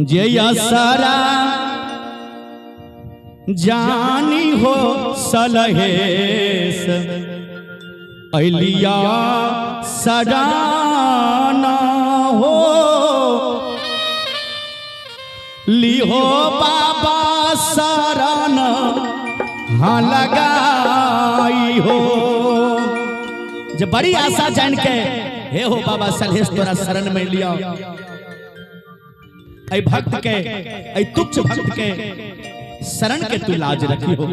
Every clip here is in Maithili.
जे असरा जानी हो सलहेस अलिया सराना हो लिहो बाबा सराना हाँ लगाई हो। जे बड़ी आशा जान के हे हो बाबा सलहेश तोरा शरण में लिया, ऐ भक्त के, ऐ तुच्छ भक्त के शरण के तू लाज रखी हो।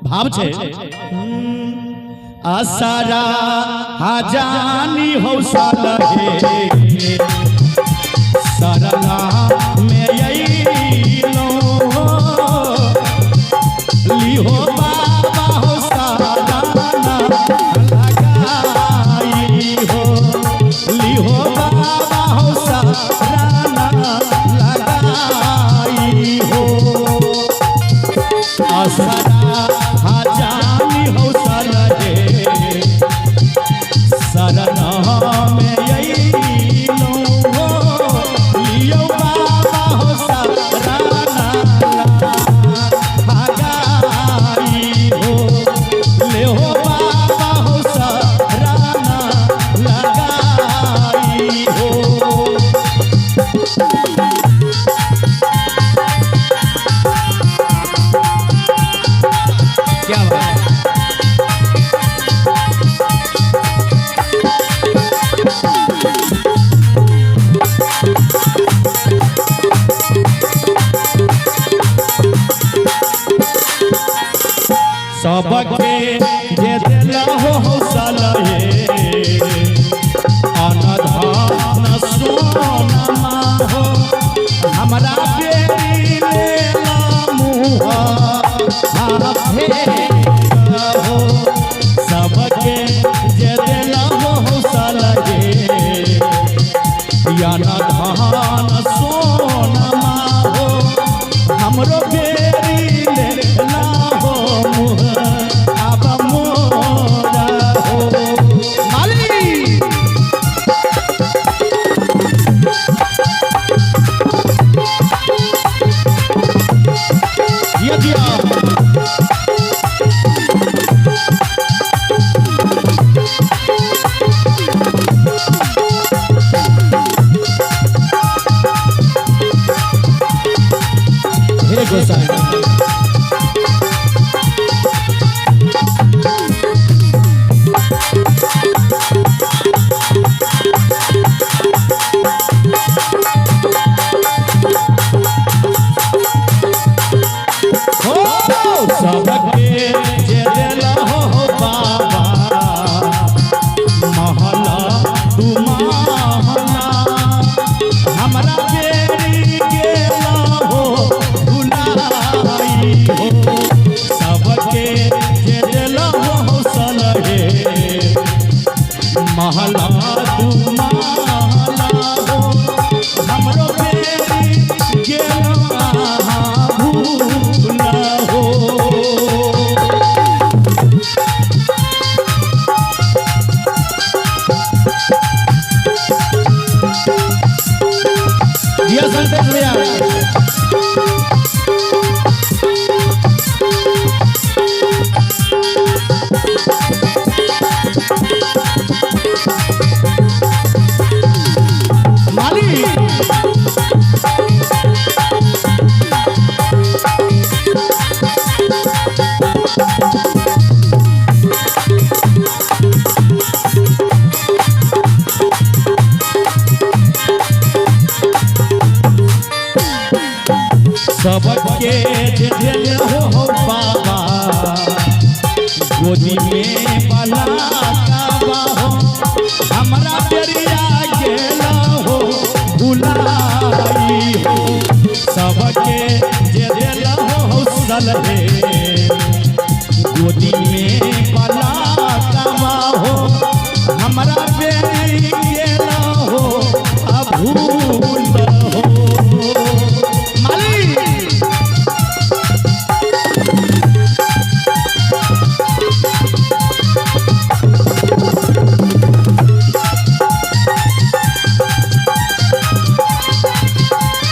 भाव छे आसारा हाजानी हो सलहे शरणा में अइलो लिहो बाबा हो सराना लगाई हो, लिहो बाबा हो सराना लगाई हो। आसारा हाजानी हो सलहे शरणा में अइलो लियो बाबा हो सराना लगाई हो, लेहो बाबा हो सराना लगाई हो। क्या बात है? सबके जे दिल हो सलहे अनधन सोनमा हो, हमरा बेरी लेला मुँह हो। सबके जे दिल हो सलहे अनधन सोनमा हो, हमरो बेरी लेला हो मुँह अब मोरा हो। माली दिया दिया हे गोसाई हो, सबके जे दिल हो बाबा महला तू महला, हमरा बेरी गेला हो भुलाई हो। सबके जे दिल हो सलहे महला तू महला हो, हमरो बेरी गेला भूल हो। जिया संतोष भैया माली सबके जे हो बाबा गोदी में बला काबा हो, हमरा बेरिया गेला हो भुलाई हो। सबके जे दिल हो सलहे गोदी में बला काबा हो, हमरा बेरिया गेला हो अभूल हो। माली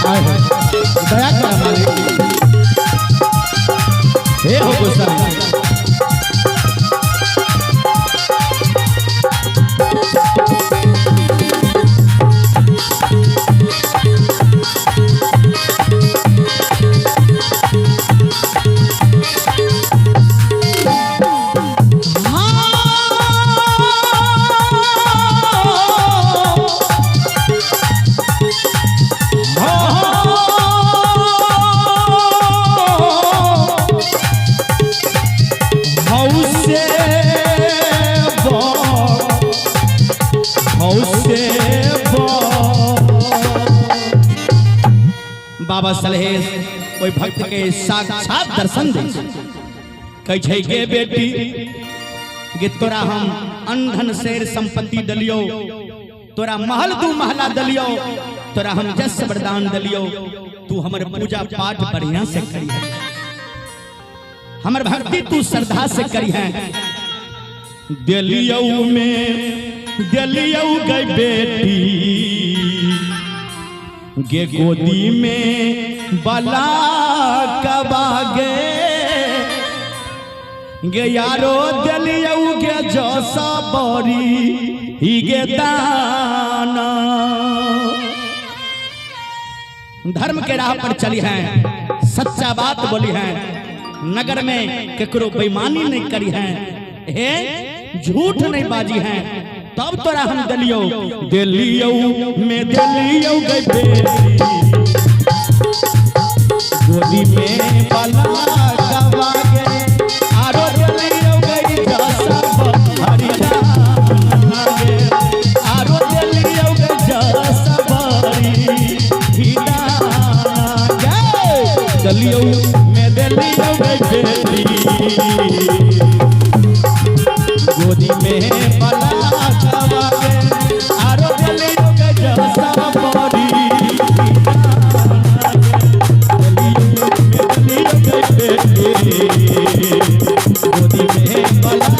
आए हैं। दया कर मालिक। हे हो गोसाई। बाबा सलहेश ओहि भक्त के साक्षात दर्शन दै छै, कहै छै गे बेटी गे, तोरा हम अंधन शेर संपत्ति दलियो, तोरा महल दू महला दलियो, तोरा हम जस वरदान दलियो, तू हमर पूजा पाठ बढ़िया से करी है, हमर भक्ति तू श्रद्धा से करी है। दिलियौ में दिलियौ गई बेटी गे, गोदी में बला कबा गे, गे यारो दिलियौ गे जसा बरी ही गे दाना। धर्म के राह पर चली हैं, सच्चा बात बोली हैं, नगर में केकरो बेईमानी नहीं करी हैं, हे झूठ नहीं बाजी हैं, तब तोरा हम दिलियो, दिलियो में दिलियो गई बेटी गोदी में बला कबा गे, आरो दिलियो गई जसा बरी गे, आरो दिलियो गई जसा बरी गे, दिलियो में दिलियो गई बेटी गोदी में बला कबा गे, आरो दिलियो गई जसा बरी गोदी में बला